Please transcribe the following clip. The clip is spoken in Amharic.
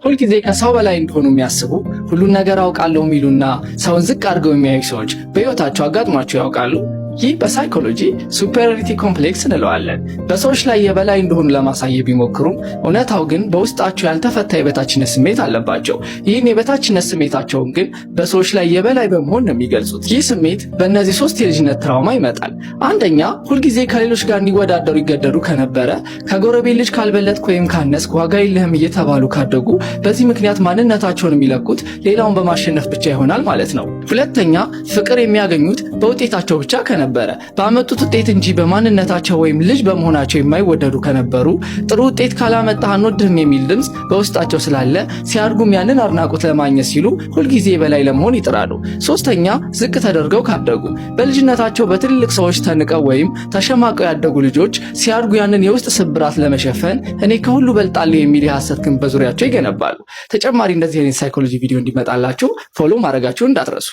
ሁልጊዜ ከሰው በላይ እንደሆኑ የሚያስቡ፣ ሁሉን ነገር አውቃለሁ የሚሉና ሰውን ዝቅ አድርገው የሚያዩ ሰዎች በሕይወታቸው አጋጥሟቸው ያውቃሉ? ይህ በ psychology superiority complex እንለዋለን። በሰዎች ላይ የበላይ እንደሆኑ ለማሳየት ቢሞክሩም እውነታው ግን በውስጣቸው ያልተፈታ የበታችነት ስሜት አለባቸው። ይህን የበታችነት ስሜታቸውን ግን በሰዎች ላይ የበላይ በመሆን ነው የሚገልጹት። ይህ ስሜት በእነዚህ ሶስት የልጅነት trauma ይመጣል። አንደኛ፣ ሁልጊዜ ከሌሎች ጋር እንዲወዳደሩ ይገደዱ ከነበረ፣ ከጎረቤት ልጅ ካልበለጥክ ወይም ካነስክ ዋጋ የለህም እየተባሉ ካደጉ፣ በዚህ ምክንያት ማንነታቸውን የሚለኩት ሌላውን በማሸነፍ ብቻ ይሆናል ማለት ነው። ሁለተኛ፣ ፍቅር የሚያገኙት በውጤታቸው ብቻ ከነበረ፣ ባመጡት ውጤት እንጂ በማንነታቸው ወይም ልጅ በመሆናቸው የማይወደዱ ከነበሩ፣ ጥሩ ውጤት ካላመጣህ አንወድህም የሚል ድምፅ በውስጣቸው ስላለ ሲያድጉም ያንን አድናቆት ለማግኘት ሲሉ ሁልጊዜ የበላይ ለመሆን ይጥራሉ። ሶስተኛ፣ ዝቅ ተደርገው ካደጉ፣ በልጅነታቸው በትልልቅ ሰዎች ተንቀው ወይም ተሸማቀው ያደጉ ልጆች ሲያድጉ ያንን የውስጥ ስብራት ለመሸፈን እኔ ከሁሉ በልጣለሁ የሚል የሐሰት ግንብ በዙሪያቸው ይገነባሉ። ተጨማሪ እንደዚህ አይነት psychology ቪዲዮ እንዲመጣላችሁ follow ማድረጋችሁን እንዳትረሱ።